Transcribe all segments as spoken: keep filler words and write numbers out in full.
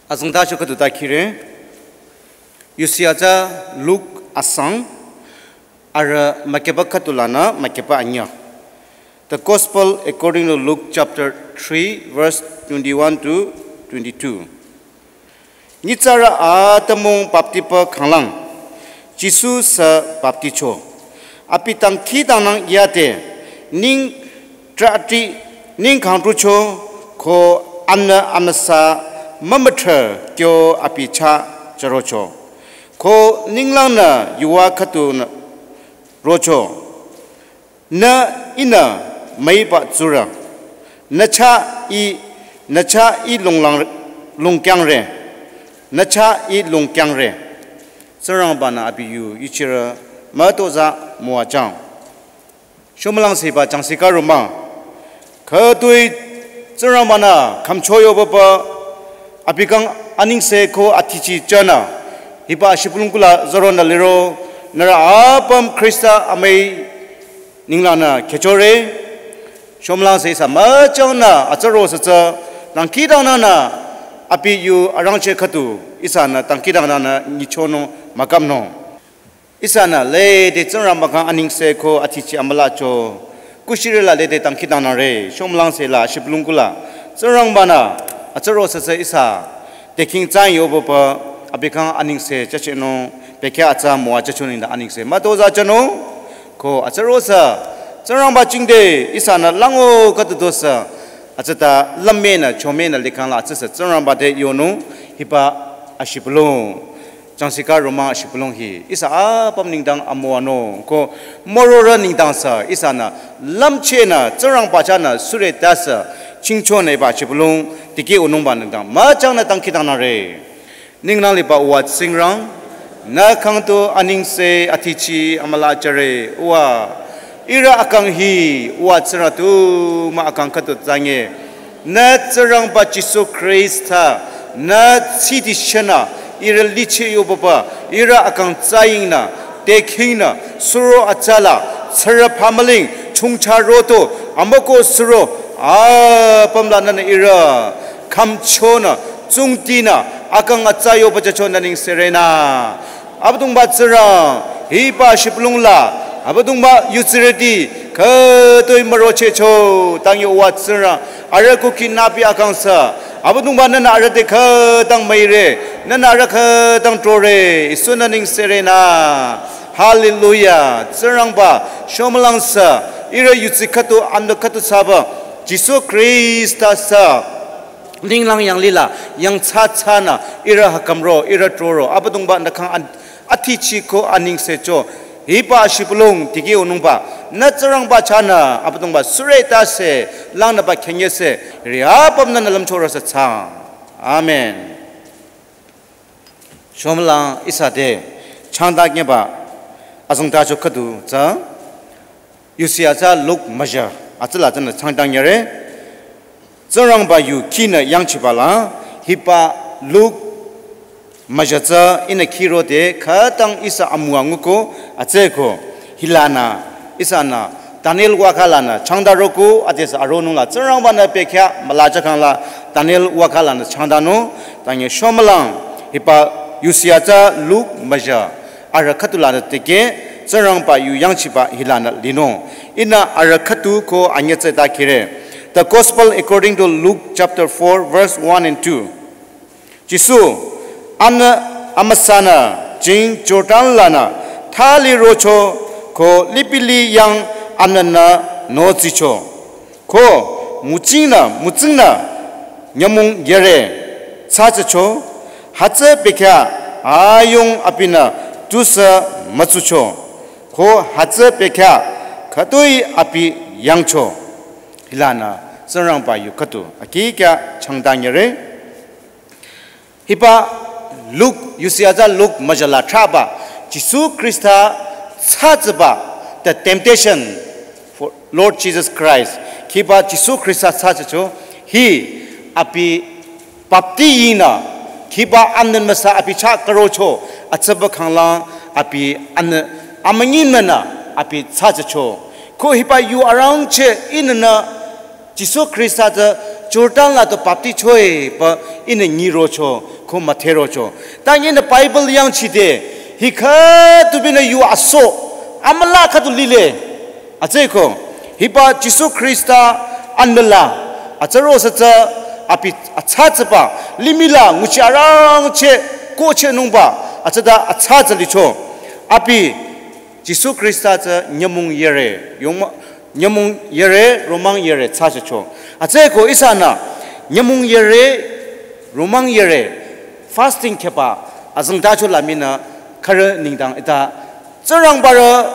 Azengtacho khüdu ta khire. Yusi atsa Luke asang, arüh mükeba khüdu lanü mükeba anyüh. The Gospel according to Luke chapter three, verse twenty-one to twenty-two. Nyitsarü atümung baptipü khanglang, Jisu sü bapticho. Abi dangkhidangnang yade, ning trati ning khangtrucho, ko amnü amüsa mümüthre kyo abi chah chürocho. Ko ninglangnü yuva khüdu nü rocho. Nü ihnü müiba tsurü. Nü chah ih, nü chah ih lunglang, lungkyangre. Nü chah ih lungkyangre. Tsingrangba-nü abi yu yuchirü mütozah müwajüng. Shomülang seba jangsi karuma. Khütoi Tsingrangba-nü khümcho yobaba abi kang anengse ko athichi chünü. Hiba shibülung kula zoro nü liro, nührü apüm Khrista amüi ninglangnü khechore. Shomülang se ihsa müchangnü atsaro sü tsü dangkhidangnangnü abi yu arangcheh khüdu ihsanü dangkhidangnangnü nyichonung mükamnung. Ihsanü lede Tsingrangba kang anengse ko athichi amülacho. Kushirü la lede dangkhidangnangre, shomülang se la shibülung kula. Tsingrangba-nü atsaro sü tsü ihsa dekhing tsang yobaba abi kang anengse chachenung, bekhyah atsa müwajücho nengdang anengse mütozah chonung. Ko atsaro sü Tsingrangba jingte ihsanü lango khüdu dosü, atsata lümenü chomenü likhang la atsasü Tsingrangba te yonung, hiba ashibülung. Jangsi karuma shibülung hi ihsa apüm nengdang amüwanung ko mürorü nengdang sü ihsanü lümchehnü Tsingrangba chahnü sürü tasü chingchonü hiba shibülung dikeh wünungba nengdang müchangnü dangkhidangnangre. Ninglang liba uwa Tsingrang, nü kang tu anengse athichi amüla jüre uwa. Ihrü akang hi uwa Tsingrang tu mah akang khüdu tsange. Nü Tsingrangba Jisu Khrista, nü tsidi shenü, ihrü lichi yobaba, ihrü akang tsayingnü, dekhingnü, suro atsala, tsürü phamüling, chungcha roto, amüko suro, apüm la nünü ihrü, khümchonü, tsungtinü, akang atsa yoba jücho nü nengserenü. Abüdongba Tsingrang, hiba shibülung la, Abüdongba yutsirüti, khütoi mürochehcho, tang yo uwa Tsingrang, arüh kukhi nübi akang sü, Abüdongba nünü arüh te khütang müire, nünü arüh khütang trore, Jisu nü nengserenü. Hallelujah, Tsingrangba, shomülang sü, ihrü yutsi khüdu, amdo khüdu thsaba, Jisu Khrista sü, ninglang yanglila, yangthsa thsanü, ihrü hakhümro, ihrü troro, Abüdongba nü kang an-, athichi ko anengsecho, hiba shibülung dikeh wünungba, nü Tsingrangba chahnü, Abüdongba sürü tasü, langnüba khenyesü, ihrü apüm nünü lümchorü sü thsaang. Amen. Shomülang ihsa te, changdanyeba, azengtacho khüdu tsü, Yusi atsa Luke müjü, atsala tsünü changdanyere. Tsingrangba yu khinü yangchiba la, hiba Luke müjü tsü ihnü khirode khütang ihsa amüwa nguko, atsüko, hilanü, ihsanü, Daniel wakha lanü, changdaroko, adesü aronung la, Tsingrangba-nü bekhyah, müla jükhang la, Daniel wakha lanü, changdanung, tange shomülang, hiba yusi atsa Luke müjü, arüh khüdu lanü teke, Tsingrangba yu yangchiba hilanü linung. Ihnü arüh khüdu ko anyütsü ta khire. The Gospel according to Luke chapter four, verse one and two. Jisu, amnü amüsanü, jing Jordan lanü, thali rocho, ko lipili yang amnünü notsicho. Ko, müchingnü, müchingnü, nyümong yere, tsatsicho, hütsü bekhyah, ayung abinü, tusü mütsucho. Ko hütsü bekhyah, khütoi abi yangcho. Hilanü, Tsingrangba yu khüdu, akikya changdanyere. Hiba Luke, yusi atsa Luke müjü la thraba, Jisu Khrista tsatsiba, the temptation for Lord Jesus Christ. Khiba Jisu Khrista tsatsicho, hi abi bapti yinü, khiba amnün müsa abi chah karocho, atsaba khanglang abi amnü, amünyi nünü abi tsatsicho. Ko hiba yu arangcheh ihnünü Jisu Khrista tsü Jordan la tu bapti choi pa ihnü nyirocho, ko mütherocho. Ta ihnü Bible yangchide, hi khüdu binü yu aso, amüla khüdu lile. Atsüko, hiba Jisu Khrista anbela, atsüro sü tsü abi atsa tsüba, limih la nguchi arangcheh, kohchehnungba, atsüta atsa tsü licho. Abi Jisu Khrista tsü nyümong yere, yongma, nyümong yere, romang yere, tsü shücho. Atsüko ihsanü, nyümong yere, romang yere, fasting kheba, azengtacho la minü, khürü nengdang ita, Tsingrangbarü,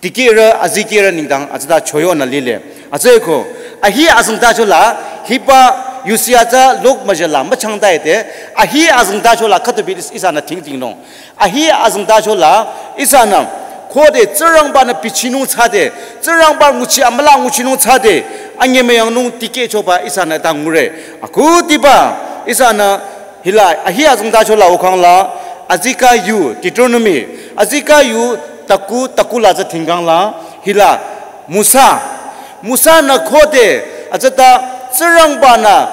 dikehrü, azikehrü nengdang, atsüta choyonü lile. Atsüko, ahi azengtacho la, hiba yusi atsa lok müjela, müchangtaide, ahi azengtacho la, khüdu bi ihsanü tingtingnung. Ahi azengtacho la, ihsanü, khode Tsingrangbanü bichinung tsüde, Tsingrangba nguchi amüla nguchinung tsüde, anyemüyangnung tikehchoba ihsanü ta ngure. Akhudiba, ihsanü, hila, ahi azengtacho la okhang la, azikeh yu, Deuteronomy, azikeh yu, taku, taku la tsü tingkang la, hila, Musa, Musa nü khode, atsüta, Tsingrangbanü,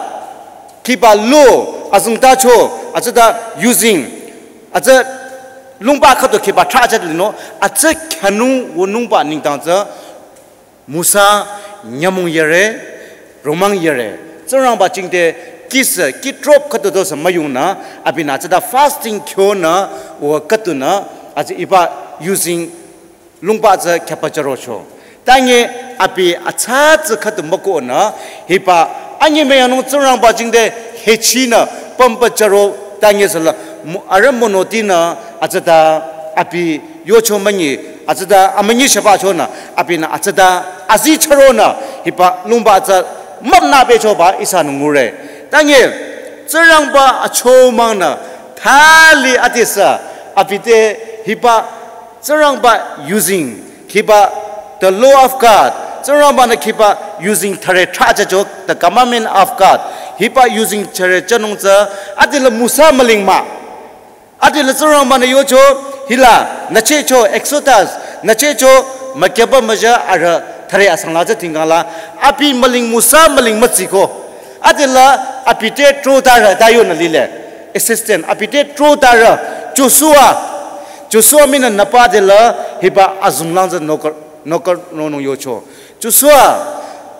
kheba lo, azengtacho, atsüta, using, atsü lungba khüdu kheba trah jat lino, atsü khyünung wünungba nengdang tsü, Musa nyümong yere, romang yere, Tsingrangba jingte, kisa, kitrop khüdu do sü müyungnü, abinü atsüta fasting khyonü, wü khüdunü, atsü hiba using lungba tsü kheba jarocho. Tangi abi atsa tsü khüdu mükohnü, hiba anyemüyangnung Tsingrangba jingte hechinü pümba jaro tangi sala mu-, arüh monotinü atsüta abi yocho münyi atsüta amünyi shübachonü abinü atsüta azi charonü hiba lungba tsü müpnü bechoba ihsanü ngure. Tangi Tsingrangba achomangnü thali adesü abi te hiba Tsingrangba using, kheba the law of God, Tsingrangbanü kheba using thare trah jücho, the commandment of God, hiba using thare jünung tsü, adila Musa müling mah. Adila Tsingrangbanü yocho, hila, nüchehcho, Exodus, nüchehcho, mükyaba müja arüh thare asang la tsü tingkang la, abi müling Musa müling mütsiko. Adila abi te trotarü ta yonü lile. Assistant, abi te trotarü Joshua. Joshua minü nüpa adila hiba azunglang tsü nokar, nokar nonung yocho. Joshua,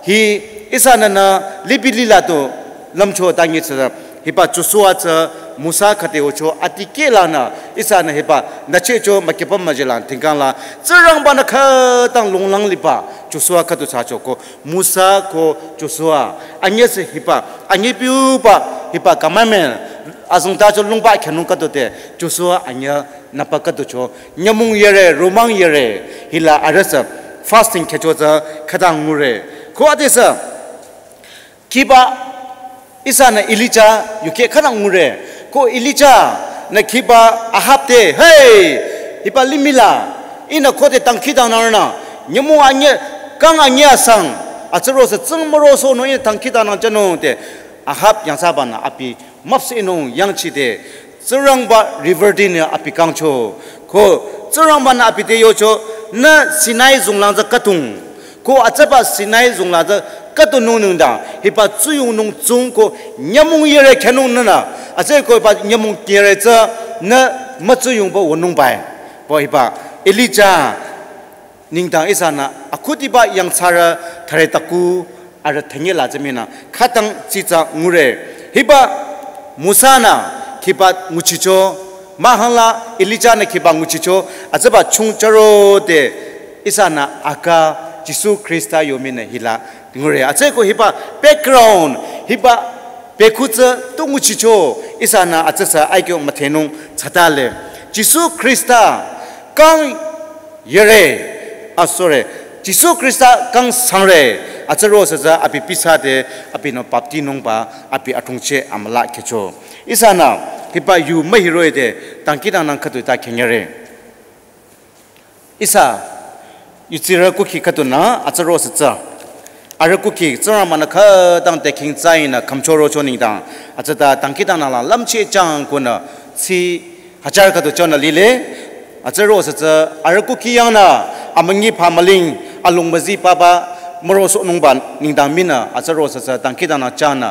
hi ihsanü nü libi lila tu lümcho tangi tsü. Hiba Joshua tsü Musa khüde ocho atikehlanü ihsanü hiba nüchehcho mükyaba müja la tingkang la. Tsingrangbanü khütang lunglang liba Joshua khüdu thsacho ko. Musa ko Joshua, anyesü hiba, anyepiuba, hiba commandment, azengtacho lungba khyünung khüdu te, Joshua anye nüpa khüducho, nyümong yere, romang yere, hila arüh sü, fasting khyücho tsü, khütang ngure. Ko adesü, kheba, ihsanü Elijah, yuke khütang ngure. Ko Elijah nü kheba Ahab te, hey, hiba limih la, ihnü khode dangkhidangnangnü, nyümong anye, kang anye asang, atsüro sü tsing müro sohnung ihnü dangkhidangnang jünung te, Ahab yangthsabanü abi müpsehnung yangchide, Tsingrangba river tinü abi kangcho, ko Tsingrangbanü abi te yocho, nü Sinai zunglang tsü khüdung, ko atsüba Sinai zunglang tsü khüdunung nengdang, hiba tsuyongnung tsung ko nyümong yere khyünung nünü, atsü ko hiba nyümong yere tsü nü mütsuyongba wünungbae. Bo hiba Elijah nengdang ihsanü akhudiba yangthsarü thare taku arüh thünye la tsü minü khütang tsitsa ngure. Hiba Musa nü kheba nguchicho, mahkhang la Elijah nü kheba nguchicho, atsüba chungcharo te ihsanü aka Jisu Khrista yo minü hila ngure. Atsü ko hiba background, hiba bekhu tsü tu nguchicho, ihsanü atsüsü aikyo müdhenung thsatale. Jisu Khrista kang yere, ah, sorry, Jisu Khrista kang sangre, atsüro sü tsü abi bisade, abinü bapti nungba, abi atungche amüla khyücho. Ihsanü, hiba yu mühiroh-i de, dangkhidangnang khüdu ta khenyere. Ihsa, yutsirü kukhi khüdunü, atsüro sü tsü. Arüh kukhi, Tsingrangbanü khütang te khingtsai nü khümchorocho nengdang, atsüta dangkhidangnang la lümcheh chang kunü, tsi hajar khüdu chonü lile, atsüro sü tsü, arüh kukhi yangnü, amünyi pha müling, alung müzi papa, müro sohnungba nengdang minü, atsüro sü sü dangkhidangnang chanü,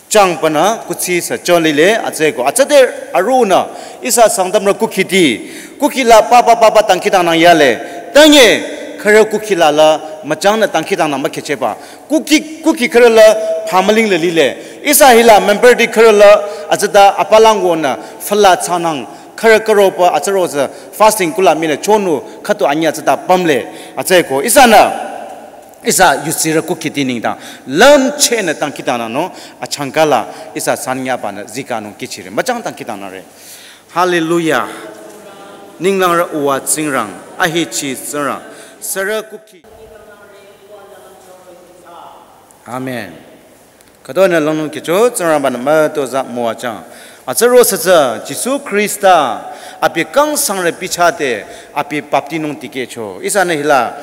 changpanü kuthsi sü cholile, atsüko, atsüde arunü, ihsa Sangtamrü kukhiti, kukhi la papa papa dangkhidangnang yale, tanye, khürü kukhi la la, müchangnü dangkhidangnang mükhecheba, kukhi, kukhi khürü la, phamüling le lile, ihsa hila memberti khürü la, atsüta apalang wünü, füla chanang, khürü khüropa, atsüro sü, fasting kula minü chonu, khütu anyi atsüta pümle, atsüko, ihsanü, ihsa yusirü kukhiti nengdang, lümchehnü dangkhidangnangnung, achangkala, ihsa sanyabanü, zikanung kihchire, müchang dangkhidangnangre. Hallelujah. Ninglangrü uwa Tsingrang, ahechi Tsingrang, sürü kukhi. Amen. Khütonü langnung kihcho, Tsingrangbanü mütozah müwajang. Atsüro sü sü, Jisu Khrista, abi kangsangrü bichade, abi baptinung dikehcho. Ihsanü hila,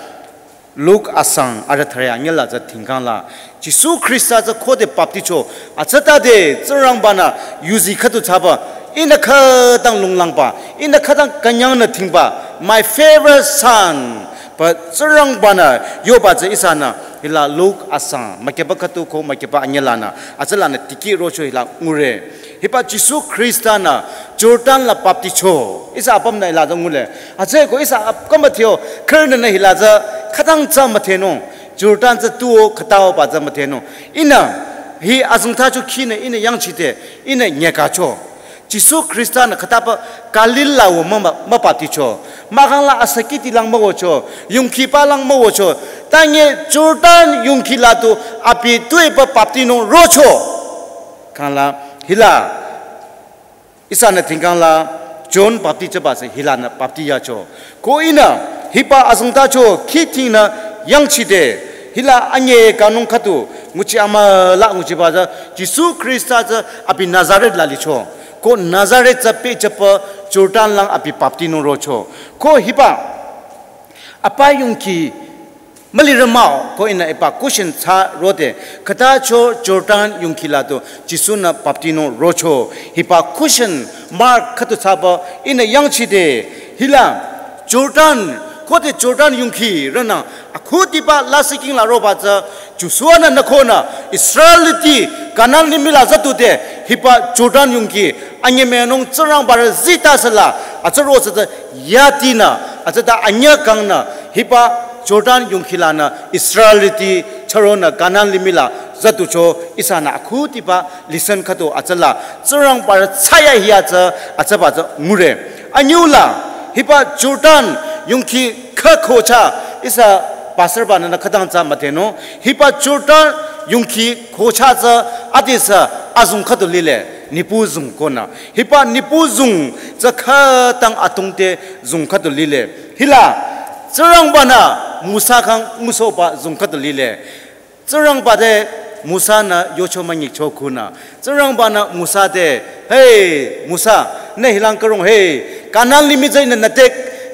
Luk asang arüh thüre anyüla tsü thingkangla. Jisu Khrista tsü khode bapticho. Atsütade Tsingrangbanü yuzi khüdu thsaba. Ihnü khütang lunglangba. Ihnü khütang künyangnü thingba. My favorite son. Ba Tsingrangbanü yoba tsü ihsanü. Hila Luk asang. Mükeba khüdu ko mükeba anyülanü. Atsülanü tikeh rocho hila ngure. Hiba Jisu Khrista-nü Jordan la bapticho. Ihsa apümnü hila tsü ngule. Atsüko ihsa apüm mütheo, khürünü hila tsü khütang tsü müdhenung. Jordan tsü tuo khütaoba tsü müdhenung. Ihnü, hi azengtacho khinü ihnü yangchide, ihnü nyekacho. Jisu Khrista-nü khütaba Galil la wü mü, mü bapticho. Mahkhang la asakiti lang müwücho. Yongkhiba lang müwücho. Tanye Jordan yongkhi la tu abi tuepü baptinung rocho. Khangla hila ihsanü thingkangla John baptichoba sü hilanü baptiyacho. Ko ihnü hiba azengtacho khithingnü yangchide hila anye kangnung khüdu nguchi amüla nguchiba tsü Jisu Khrista tsü abi Nazareth la licho. Ko Nazareth tsü pehjüpü Jordan lang abi baptinung rocho. Ko hiba apa yongkhi mülirü mah-o ko ihnü hiba question thsa rode, khütacho Jordan yongkhi la tu Jisu-nü baptinung rocho. Hiba question mark khüdu thsaba ihnü yangchide hila Jordan, khode Jordan yongkhi rünü akhudiba lasih king la roba tsü Joshua-nü nükonü Israelti Kanan limih la züdude hiba Jordan yongkhi anyemüyangnung Tsingrangba rü zita süla atsüro sü tsü yadinü atsüta anyükangnü hiba Jordan yongkhi lanü Israelti chüronü Kanan limih la züducho ihsanü akhudiba lesson khüdu atsüla Tsingrangba rü thsayahiya tsü atsüba tsü ngure. Anyüla hiba Jordan yongkhi khükocha ihsa pastorbanü nü khütang tsü müdhenung. Hiba Jordan yongkhi kocha tsü adesü azong khüdu lile, Nipu zong konü. Hiba Nipu zong tsü khütang atungte zong khüdu lile. Hila Tsingrangba-nü Musa khyang ngusohba zong khüdu lile. Tsingrangba te Musa-nü yocho münyikcho khunü. Tsingrangba-nü Musa te, "Hey, Musa, nü hilang kürong, hey, Kanan limih tsü ihnü nüte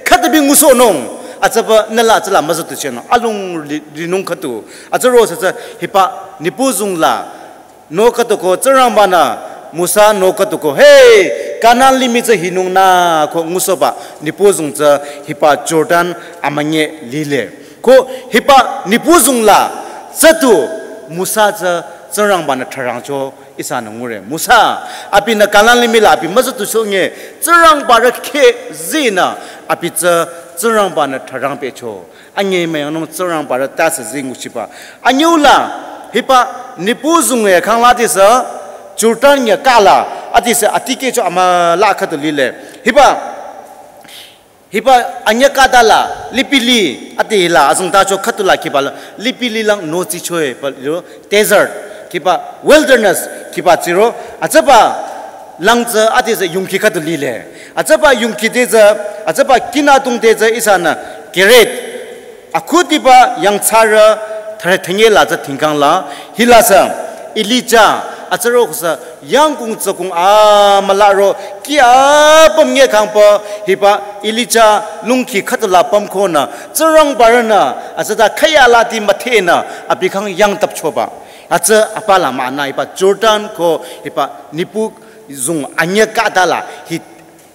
khütabi ngusohnung, atsüba nü la atsüla müzütuchehnung, alung ri-, rinung khüdu." Atsüro sü tsü hiba Nipu zong la, no khüdu ko Tsingrangba-nü Musa no khüdu ko, "Hey, Kanan limih tsü hinung nü," ko ngusohba Nipu zong tsü hiba Jordan amünyi lile. Ko hiba Nipu zong la züdu Musa tsü Tsingrangba-nü thrarangcho ihsanü ngure. Musa, abinü Kanan limih la abi müzütucho nge Tsingrangba rü kheh zinü abi tsü Tsingrangba-nü thrarangpehcho. Anyemüyangnung Tsingrangba rü tase zi nguchiba. Anyüla hiba Nipu zong-e khangla adesü Jordan nyükala adesü atikehcho amüla khüdu lile. Hiba Hiba anyü khütala, lipilih, ati hila, azengtacho khüdula khiba la, lipilih lang no tsichoe, pa lo, desert, khiba wilderness, khiba tsiro, atsüba lang tsü, ati tsü yongkhi khüdu lile. Atsüba yongkhi te tsü, atsüba kinü tung te tsü ihsanü, Kerith, akhudiba yangthsarü, thre thenge la tsü thingkang la, hila sü, Elijah, atsüro khüsa, yangkung tsükung amüla ro, kih apüm nge khangpü, hiba Elijah lungkhi khüdula pümkonü, Tsingrangba rünü, atsüta khüyalati müthehnü, abi khyang yangtapchoba. Atsü apa la münü hiba Jordan ko hiba Nipu zong anyü khütala hi,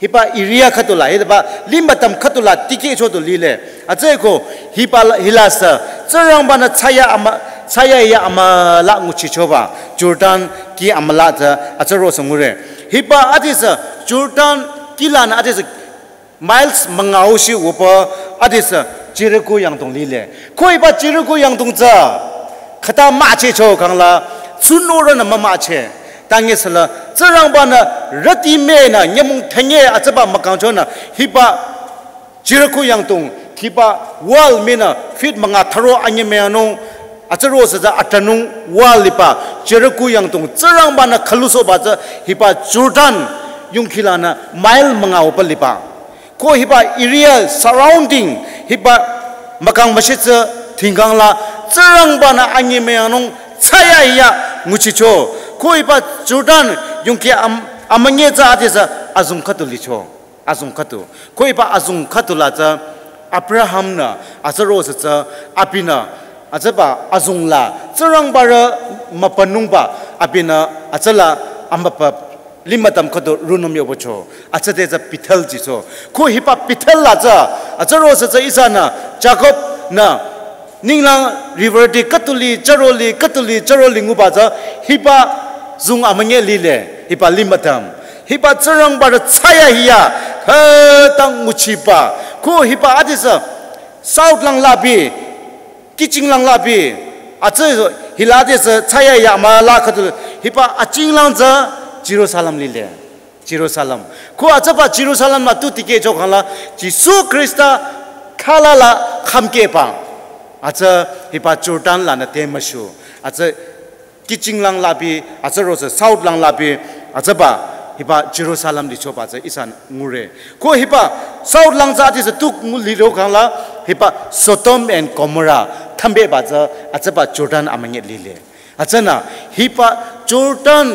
hiba area khüdula, hiba limba tam khüdula tikehcho du lile. Atsüko hiba la, hila sü Tsingrangba-nü thsayahiya amü, thsayahiya amüla nguchichoba Jordan kih amüla tsü atsüro sü ngure. Hiba adesü Jordan kih lanü adesü miles münga-o shi wüpü adesü Jericho yangdong lile. Ko hiba Jericho yangdong tsü khüta müchehcho khangla, tsunorünü mümücheh. Tangi süla Tsingrangba-nü rüti menü nyümong thenge atsüba mükangchonü hiba Jericho yangdong, hiba wall menü feet münga thüro anyemüyangnung, atsüro sü tsü atranung wall liba Jericho yangdong Tsingrangba-nü khülusohba tsü hiba Jordan yangkhi lanü mile münga-o pü liba. Ko hiba area surrounding hiba mükang müshitsü thingkangla Tsingrangba-nü anyemüyangnung thsayahiya nguchicho. Ko hiba Jordan yangkhi am-, amünyi tsü adesü azong khüdu licho. Azong khüdu. Ko hiba azong khüdu la tsü Abraham-nü atsüro sü tsü abinü atsüba azong la Tsingrangba rü mübünungba abinü atsüla amübü limüdüm khüdu rungnüm yohpücho. Atsüde tsü Bethel jicho. Ko hiba Bethel la tsü atsüro sü tsü ihsanü Jacob-nü ninglang river ti khüdu li, chüro li, khüdu li, chüro li nguba tsü hiba zong amünyi lile, hiba limüdüm. Hiba Tsingrangba rü thsayahiya, khütang nguchiba. Ko hiba adesü south lang labi, kihching lang labi, atsü hila adesü thsayahiya amüla khüdu, hiba aching lang tsü Jerusalem lile. Jerusalem. Ko atsüba Jerusalem la tu tikehcho khangla, Jisu Khrista khala la khümkehba. Atsü hiba Jordan lanü te müshu. Atsü kihching lang labi, atsüro sü south lang labi, atsüba hiba Jerusalem lichoba tsü ihsa ngure. Ko hiba south lang tsü adesü tu ngu liro khangla, hiba Sodom and Gomorrah thambeba tsü atsüba Jordan amünyi lile. Atsünü hiba Jordan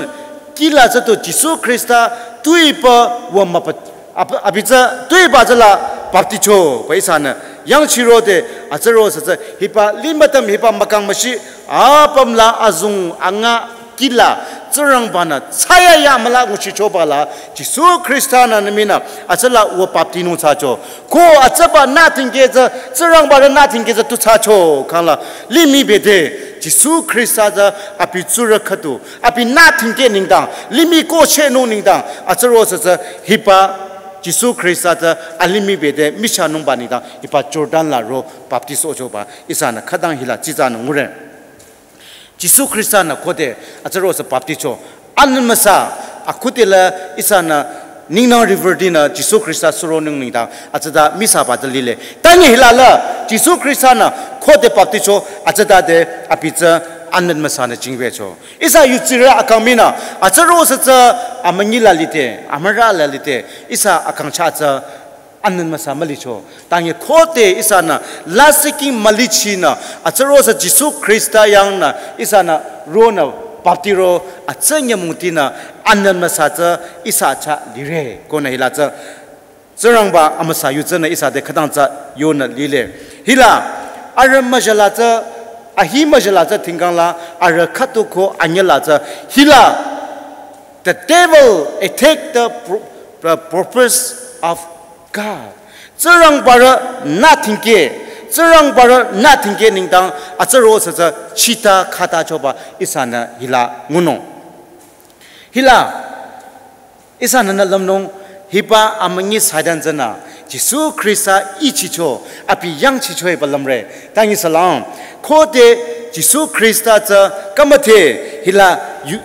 kih la tsü tu Jisu Khrista tuiba wü mübü-, ab-, abi tsü tuiba tsü la bapticho pü ihsanü yangchirode atsüro sü tsü hiba limüdüm hiba mükang müshi apüm la azong anga kih la Tsingrangba-nü thsayahiya amüla nguchichoba la Jisu Khrista-nü nü minü atsüla wü baptinung thsacho. Ko atsüba nü thingkeh tsü, Tsingrangba rü nü thingkeh tsü tu thsacho khangla, limih bete Jisu Khrista tsü abi tsurü khüdu, abi nü thingkeh nengdang, limih ko chehnung nengdang, atsüro sü tsü hiba Jisu Khrista tsü alimih bete michahnungba nengdang, hiba Jordan la ro baptisohchoba, ihsanü khütang hila tsitsanü ngure. Jisu Khrista-nü khode atsüro sü bapticho. Anbü müsa, akhude la ihsanü ninglang river tinü Jisu Khrista suronung nengdang atsüta misaba tsü lile. Tangi hila la Jisu Khrista-nü khode bapticho atsütade abi tsü anbü müsanü jingwücho. Ihsa yudsirü akang minü atsüro sü tsü amünyi la lide, amüra la lide, ihsa akang chah tsü anbü müsa mülicho. Tangi khode ihsanü lasih king mülichinü, atsüro sü Jisu Khrista yangnü ihsanü ronü baptiro atsü nyümong tinü anbü müsa tsü ihsa chah lire. Konü hila tsü Tsingrangba amüsa yu tsünü ihsa te khütang tsü yonü lile. Hila arüh müjala tsü, ahi müjala tsü thingkangla arüh khüdu ko anyüla tsü hila The devil attacked the pro-, the purpose of God. Tsingrangba rü nü thingkeh, Tsingrangba rü nü thingkeh nengdang atsüro sü tsü chita khata choba ihsanü hila ngunung. Hila ihsanü nü lümnung hiba amünyi Satan tsünü Jisu Khrista ichicho, abi yangchicho hiba lümre. Tangi salang, khode Jisu Khrista tsü kümüthe hila yu-,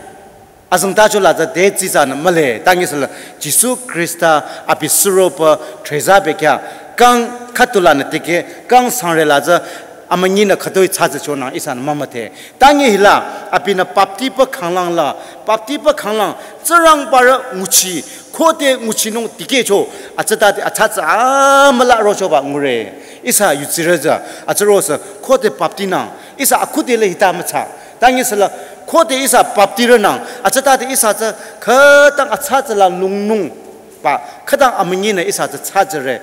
azengtacho la tsü te tsitsanü mühle, tangi süla Jisu Khrista abi suropü threza bekhyah, kang khüdu lanü tikeh, kang sangre la tsü amünyinü khütoi thsatsüchonang ihsanü mümüdhe. Tangi hila abinü baptipü khanglang la, baptipü khanglang Tsingrangba rü nguchi, khode nguchinung tikehcho, atsütade athsatsü amüla rochoba ngure. Ihsa yudsirü tsü, atsüro sü khode baptinang, ihsa akhude le hita mütsa. Tangi süla khode ihsa baptirünang, atsütade ihsa tsü khütang athsatsü la lungnungba, khütang amünyinü ihsa tsü thsatsüre.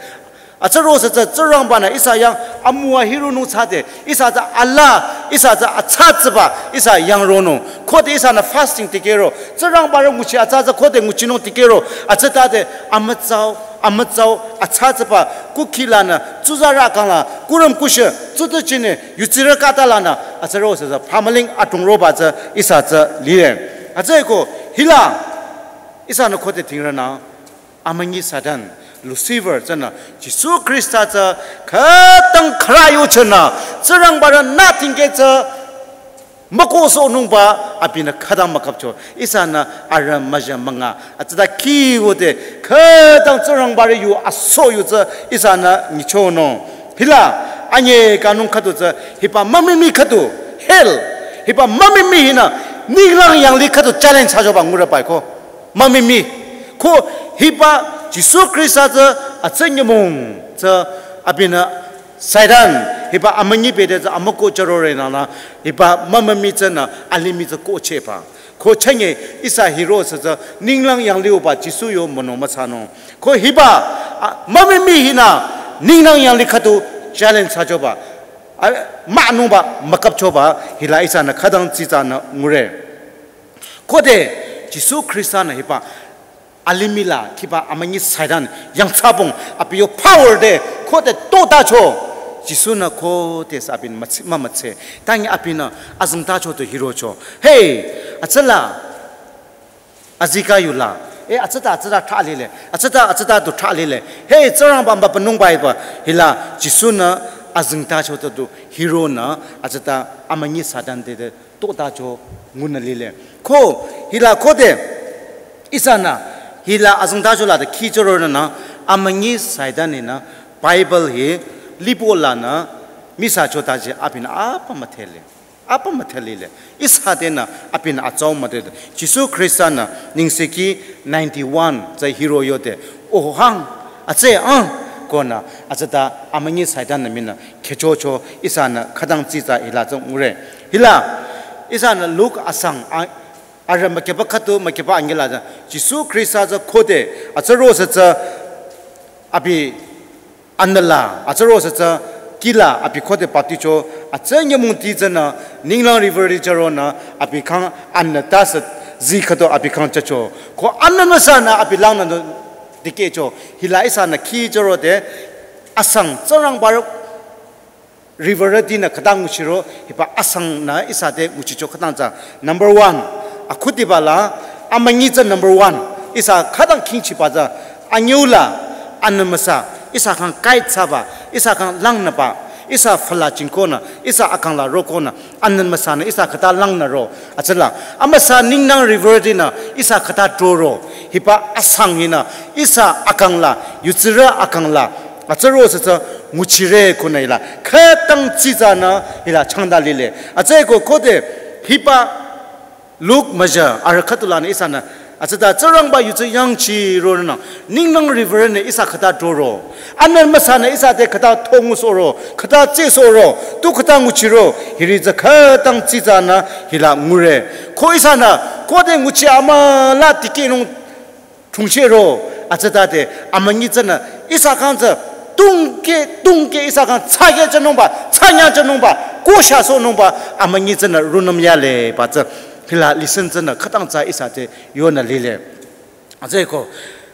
Atsüro sü tsü Tsingrangba-nü ihsa yang amüwa hironung thsade, ihsa tsü alaa, ihsa tsü atsa tsüba, ihsa yang ronung. Khode ihsanü fasting tikehro, Tsingrangba rü nguchi atsa tsü khode nguchinung tikehro, atsütade amütsau, amütsau, atsa tsüba, kukhi lanü, tsuzarü kangla, kurüm kushi, tsutuchinü, yutsirü katalanü, atsüro sü tsü pamaling atung roba tsü ihsa tsü lile. Atsüko, hila, ihsanü khode tingranü, amünyi Satan, Lucifer tsünü, Jisu Khrista tsü, khütang khara yuchinü, Tsingrangba rü nothing ke tsü, mükohsohnungba, abinü khütang mükapcho, ihsanü arü müja münga, atsüta ki wode, khütang Tsingrangba rü yu aso yu tsü, ihsanü nyichonung. Hila, anye kanung khüdu tsü, hiba mümimi khüdu, hell, hiba mümimi hinü, ninglang yanglih khüdu challenge thsachoba ngurü bai ko. Mümimi. Ko hiba Jisu Khrista tsü atsü nyümong tsü abinü Satan hiba amünyi bede tsü amüko chürore nünü hiba mümimi tsünü alimih tsü kohchehba. Ko chünye ihsa hiro sü tsü ninglang yanglih uba Jisu yo mono müthsanung. Ko hiba a, mümimi hinü ninglang yanglih khüdu challenge thsachoba. A, münungba mükapchoba hila ihsanü khütang tsitsanü ngure. Khode Jisu Khrista-nü hiba alimih la kiba amünyi Satan yangthsabong abi yo power de khode totacho. Jisu-nü khode sü abinü mütsi, mümütse. Tangi abinü azengtacho tu hirocho. Hey, atsüla, azikeh yula. Eh, atsüta, atsüta thali le. Atsüta, atsüta tu thali le. Hey, Tsingrangba mba penungba iba. Hila, Jisu-nü azengtacho tu tu hironü, atsüta amünyi Satan te te totacho ngunü lile. Ko, hila khode, ihsanü, hila azengtacho la de kichoro nünü, amünyi Satan ninü, Bible hi, lipo lanü, misacho taji abinü apa müthele. Apa müthelile. Ihsa tenü, abinü atsau müthele. Jisu Khrista-nü, ningseki ninety-one, tsü hiro yode, oh hang, atse ang, konü, atsüta amünyi Satan-nü minü, khechocho, ihsanü, khütang tsitsa hila tsü ngure. Hila, ihsanü Luke asang, a, arü mükeba khüdu, mükeba angela tsü, Jisu Khrista tsü khode, atsüro sü tsü, abi, anüla, atsüro sü tsü, kila, abi khode bapticho, atsü nyümong ti tsünü, ninglang river ri chüronü, abi kang anü ta sü, zi khüdu abi kang chücho. Ko anü müsanü, abi langnü tikehcho, hila ihsanü ki chürode, asang, Tsingrangba rü river dinü khütang nguchiro, hiba asangnü ihsa te nguchicho khütang tsü. Number one, akhudiba la, amünyi tsü number one, ihsa khütang khingchiba tsü, anyüla, anü müsa, ihsa kang guide thsaba, ihsa kang langnüba, ihsa fala chingkonü, ihsa akang la rokonü, anü müsanü, ihsa khüta langnü ro, atsüla, amüsa ninglang river dinü, ihsa khüta toro, hiba asang hinü, ihsa akang la, yutsirü akang la, atsüro sü tsü nguchire konü hila. Khütang tsitsanü hila changda lile. Atsüko khode hiba Luke müja arü khüdu lanü ihsanü. Atsüta Tsingrangba yu tsü yangchironü. Ninglang river nü ihsa khüta toro. Anü müsanü ihsa te khüta thongusoro. Khüta tsesoro. Tu khüta nguchiro. Hiri tsü khütang tsitsanü hila ngure. Ko ihsanü. Khode nguchi amüla tikehnung chungchero, atsütade, amünyi tsünü, ihsa kang tsü, tungke, tungke, ihsa kang tsaya chanungba, tsanya chanungba, kosha sonungba, amünyi tsünü, runüm yale, ba tsü, hila, listen tsünü, khütang tsü ihsa te, yonü lile. Atsüko,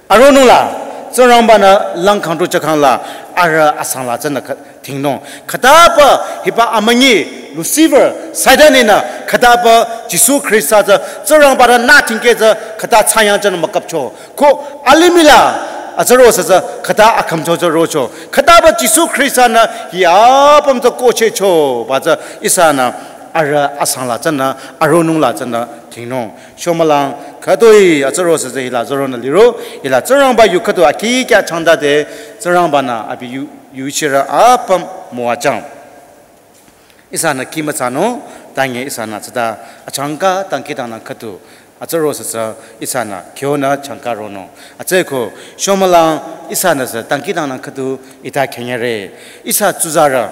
aronung la, Tsingrangba-nü lang kangtu chakang la, arüh asang la tsünü kha-, thingnung. Khütaba hiba amünyi Lucifer, Satan-nü khütaba Jisu Khrista tsü Tsingrangba-nü thingke tsü khüta tsayang tsünü mükapcho. Ko alimih la atsüro sü tsü khüta akhümcho tsü rocho. Khütaba Jisu Khrista-nü hi apüm tsü kohchehcho ba tsü ihsanü arüh asang la tsünü aronung la tsünü thingnung. Shomülang khütoi atsüro sü tsü hila tsüronü liro, hila Tsingrangba yu khüto akikya changdade, Tsingrangba-nü abi yu, yuchirü apüm müwajang. Ihsanü kih mütsanung, tange ihsanü tsüta achangka tangki tangnang khüto, atsüro sü tsü ihsanü kyonü changka ronung. Atsüko, shomülang ihsanü sü tangki tangnang khüto ita khenyere. Ihsa tsuzarü,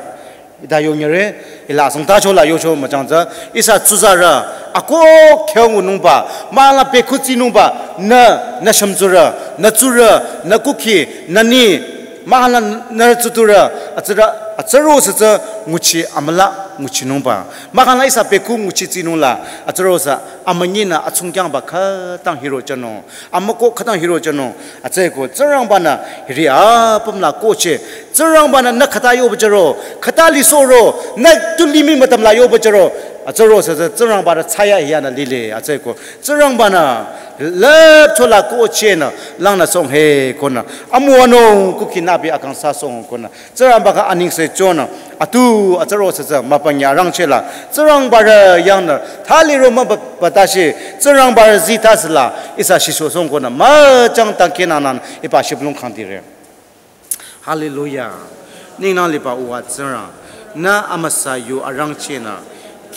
ita yonyere, ila asang tacho la yocho müchang tsü, ihsa tsuzarü, ako khyang nungba, mala bekutsi nungba, nü, nü shümtsurü, nü tsurü, nü kukhi, nü ni, Mahkhang nührü tsutpurü, atsüra, atsüro sü tsü nguchi amüla nguchinungba. Mahkhang ihsa peku nguchi tsinungla, atsüro sü amünyinü atsungkyangba khütang hiro jünung. Amüko khütang hiro jünung. Atsüko, Tsingrangba-nü hiri apümla kohcheh. Tsingrangba-nü nü khüta yoba jüro, khüta lisohro, nü tu limih mütümla yoba jüro. Atsüro sü tsü Tsingrangba-nü thsayahiyanü lile, atsüko. Tsingrangba-nü lüpchola kohchehnü langnü song he konü. Amüwanung kuhki nübi akang sü song konü. Tsingrangba khyang anengse chonü. Atu atsüro sü tsü mübünyüh arangchehla. Tsingrangba-rü yangnü. Thali ro mübü-, batashi. Tsingrangba-rü zita süla. Ihsa shiso song konü. Müchang tangke nü nü. Hiba shibülung khangdire. Hallelujah. Ningnang liba uwa Tsingrang. Nü amüsa yu arangchehna.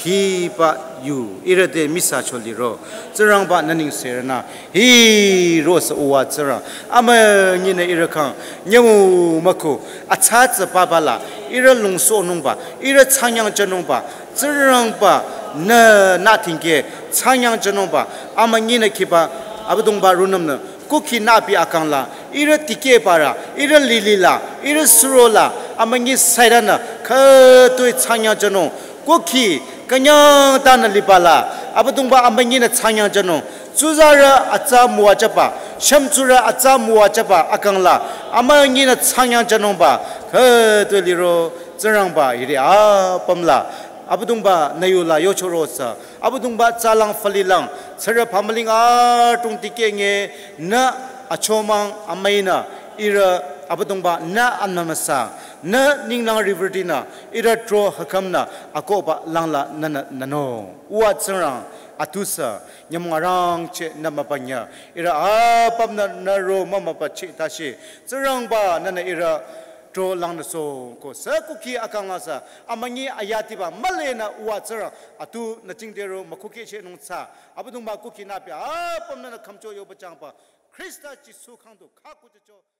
Khiba yu ihrü te misa cho liro. Tsingrangba nü nengserünü. Hiro sü uwa Tsingrang. Amünyinü ihrü khyang. Nyümong müko. Atsa tsü papa la. Ihrü lungsohnungba. Ihrü thsangnyang jünungba. Tsingrangba. Nü nü tingke. Thsangnyang jünungba. Amünyinü khiba. Abüdongba rungnümnü. Kuhki nübi akang la, ihrü tikehbarü, ihrü lilila, ihrü surola, amünyi Satan-nü, khütoi thsangnyang jünung, kuhki, künyang tanü libala, Abüdongba amünyinü thsangnyang jünung, tsuzarü atsa müwajüba, shümtsurü atsa müwajüba akang la, amünyinü thsangnyang jünungba, khütoi liro, Tsingrangba, hiri apüm la, Abüdongba nü yula yochoro sü, Abüdongba tsalang falilang, tsürü phamüling atung tikeh nge, nü achomang amüinü, ihrü Abüdongba nü anmümüsa, nü ningnang riwürütinü, ihrü tro hükhümnü, akohba langla nünü nüno. Uwa Tsingrang, atusü, nyümong arangcheh nü mübünyüh, ihrü apümnü nü ro mümübücheh tashi, Tsingrangba nünü ihrü tro langnüsohko sü kuhki akang la sü, amünyi ayatiba mülenü uwa Tsingrang, atu nü jingtero mükhukehchehnung tsü, Abüdongba kuhki nübi apümnü nü khümcho yoba jangba, Khrista Jisu khyang du khakhuchehcho.